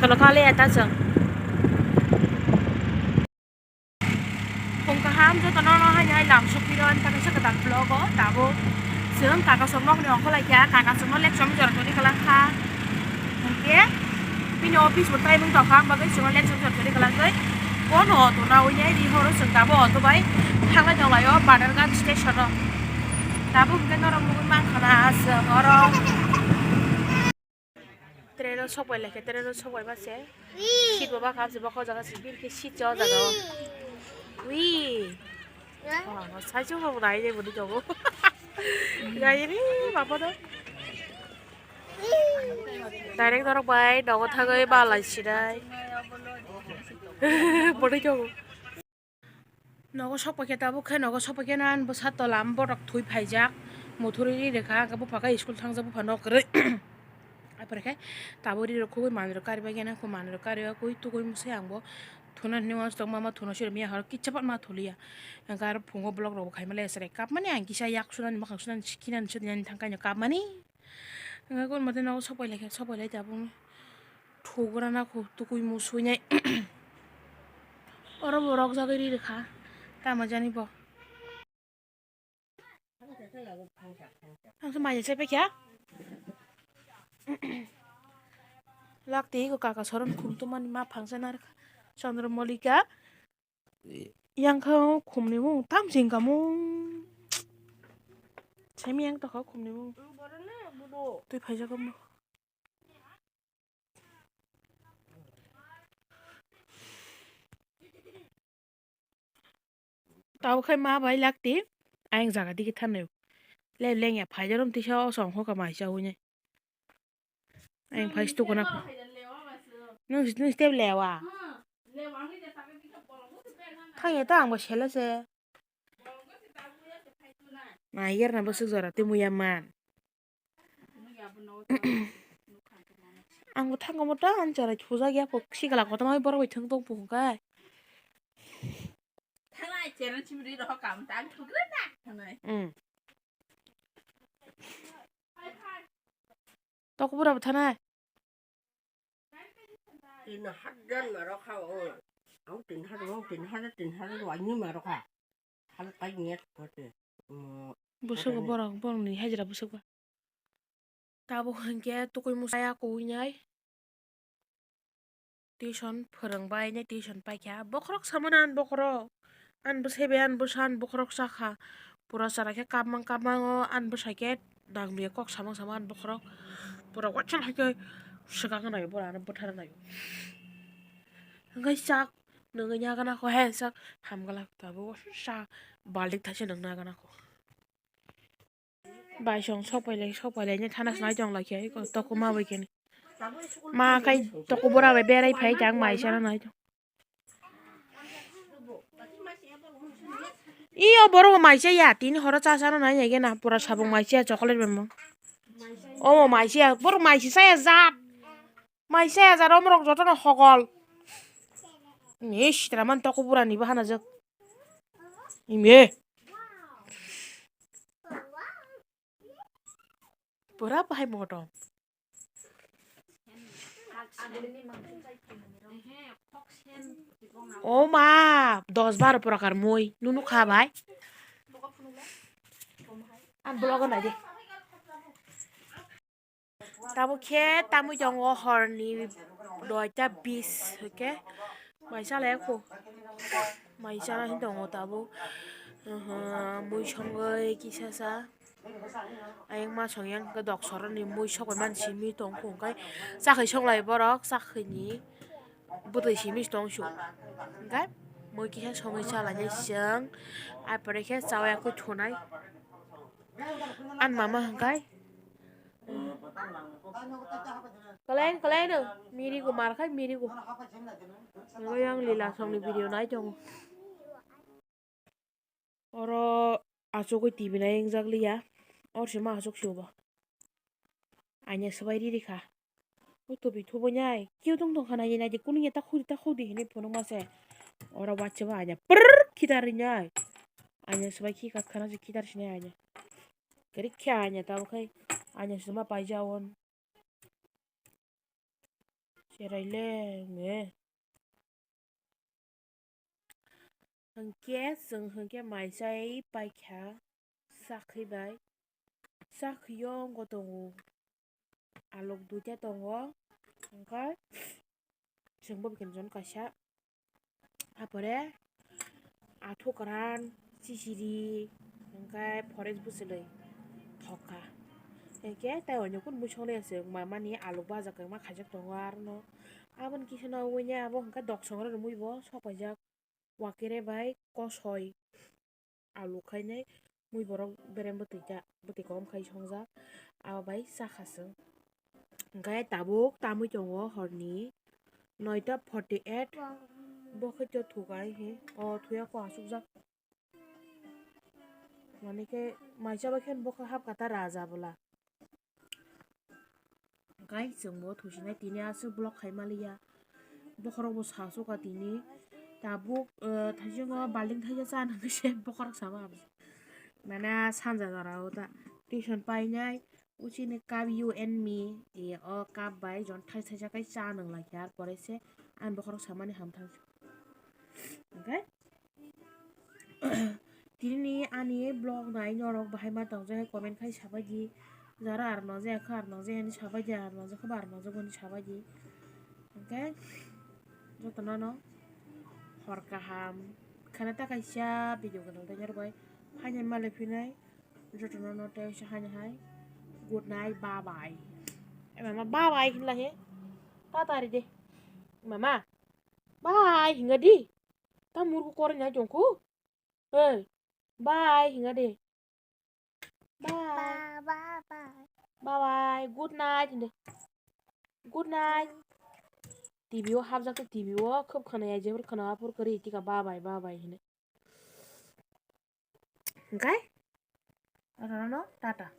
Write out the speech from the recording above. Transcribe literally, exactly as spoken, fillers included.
Kono kale eta chwng. Phung kaham jotono no haino hai lam sokphi rw ani kaisa kwtal vlog o tabuk chwng kaka songmokni ongkhor lai kha, kaka songno lecture jora toni kwlang kha. Hwnkhe bini office bo timing tong kha, ang bagwi chwngno lecture jora toni kwlangwi bono auto nawi nai ri horo chwng tabuk auto bai thanglai tong lai o Badharghat station o. Tabuk hwnkhe norok nugwi mankha na chwng oro. Train o sok bai lai khe, train o sok bai ma se. Seat bo bakha se, bokha o jaga se, bil khe seat cha o jaga o. Ui. Oh, sai chwng bo nai de boni jago. Gai ni baba do. Direct norok bai nogo thangwi ba lai sinai. Boni jago. Nogo sok paikhe tabuk khe, nogo sok paikhe na ani bwsa tola, ani bohrok thwi phaijak, muthurwi ri rwkha, hwnkhe bupha khe school thangjak, bupha nok kwrwi. Apore khe tabuk ri rok khugwi manwi rok karibai khe na, manwi rok kariwi tugwi muse ang bo thuna hinwi uansuk tong mama, thuna siro miya horo kitsa pat ma thuliya. Hwnkhe aro phungo vlog rok bo khaima le chwrai kapmani, ang kisa yak sunani, mwkhang sunani, sikhinani, swnani thang khe no kapmani. Hwnkhe kon mate nogo sok pai lai khe, sok pai lai tabuk thugra na kho tukui musui nai. Oro bo rok jagwi ri rwkha. Tamo jani bo. Ang se mai se pekya. Lakti ko kaka soron khum tumani ma phangsa na rwkha. Chandra Malika. Yang kha khumni mung tam sing ka mung. Semi yang to kha khumni mung. Twi phaijak mo. Tabo khai ma bai lakti ayang jaga digi thanai. Le lengya phaijarom tisa o song hoka mai cha hwnwi. Ayang phai stukuna. Nung nung step lewa. Thangya ta ang bo sela se. Nai yer na bwswk jora twi muya man. Ang bo thango mo ta ani chwrai thujak ya kok sikla kotorma borok bai thwng tong phung khe. Thanai chera chimri roho kam ta ang thugra na thanai. Mm. Tok bura bo thanai. Tin hajar ma rokha o. Ang tin hajar, ang tin hajar, tin hajar wani ma rokha. Hal kai niyat kote. Mm, Bwswk bo kotoni. Borok, borokni hajra bwswk ba. Tabuk hinkhe tukui musa ya kuinai. Tuition phwrwngbai nai tuition paikha. Bokhorok samano ani bokhorok. Ani bwsai bai ani bwsa ani bokhorok chakha. Pura chara khe kapmang kapmango ani bwsai khe dangmiya kok samang samang ani bokhorok. Pura wansal hai khe swkang naio bora ano bwthar naio. Hwnkhe chak nungwi nagana kho he chak hamgala tabuk sa baltik thaisa nung nagana kho. Baisong sok pailai sok pailai ni thana khnai tong lai khe eko toko ma bai khe ni. Ma kai toko bora bai berai phai tang mai sana nai tong. Iyo borok mai cha ya tini horo cha sana nai ya gena pura sabung mai cha chocolate bemo. Omo mai cha borok mai cha ya jat. Mai cha ya jat omorok jotono hogol. Ni sitra man toko bora ni bahana jak. Ime. Pura bahai motom. O ma, dos baro prokar mui, nunu kha bai. Ang vlog nai de. Tabuk khe tamui tongo horni doita bis hwnkhe mai chalai kho mai chana hin tongo tabuk mui songwi kisa sa ayang ma song yang khe dok soroni mui sokoi man simi tong kho hwnkhe chakhwi songlai borok chakhwini bwtwi simi tong su hwnkhe mui kisa songwi chalainai chwng ai pore khe chawi akhwi thunai. Ani mama hwnkhe. Kalai, kalai no. Miri ko mar khai, miri ko. Nang yang lila song ni video nai tongo. Oro achugwi T V nai wngjak liya. Or se ma achuk si bo. Anya swbai riri kha. O tobi thubo nyai. Keu tong tong kha nai nai di kunu ya ta khudi ta khudi hinui phunuk ma se. Oro wacha ba anya prrrr khitar ri nyai. Anya swbai khi kha khana se khitar sinai anya. Kari khe anya tabo khai anya sima paija on. Cherai le wngwi. Hwnkhe chwng hwnkhe mai chai paikha, sakhi bai. Sakhi o wngkha tongo. Alok duita tongo. Hwnkhe chwng bo bikin jon kaisa. Apore athu kwran, chichiri, hwnkhe forest bwchwlwi thokha. Hwnkhe tei oinokun mui songlai aswk mamani alok baja kwbangma khaijak tongo arono. Aboni kisa no wngya abo hwnkhe doksong rok rwmwi bo sok paijak. Wakere bai kosoi alok khainai mui borok berem bwtwi ta, bwtwi kom khai songjak. Abo bai chakha chwng. Hwnkhe tabuk tamwi tongo horni noita forty eight. Bo khe to thukai he. O thuya ko asukjak. Mane khe maisa bai khe bo khe hapkha ta raja bwla. Hwnkhe chwng bo thusinai tini aswk vlog khai maliya. Bokhorok bo sa sukha tini. Tabuk, eh, thaisingo balding thaisa cha nang se bokhorok sama. Mane sanja jora o ta tuition painai. Uchini cup you and me, e, o cup bai jon thai thaisa kai cha nang lai khe, ar pore se ang bokhorok samani ham thang. Hwnkhe tini ani vlog nai norok bahai ma tong jak comment khai sabai di, jara ar nang jak kha ar nang jak hinwi sabai di, ar nang jak kha ba ar nang jak hinwi sabai di. Hwnkhe jotono no hor kaham khana ta kaisa video gwnang tei norok bai phainai malai phinai. Jotono no tei se haino hai. Good night, bye bye. E mama, bye bye hinla he. Tata ri de. Mama, bye hinga di. Ta murgu kore na jongku. Hey, bye hinga de. Bye. Bye bye bye. Bye bye. Good night hinde. Good night. T V o hapjak, T V o khub khwnaya, jebor khwna aphur kwrwi tika bye bye bye bye hine. Hwnkhe, jotono tata.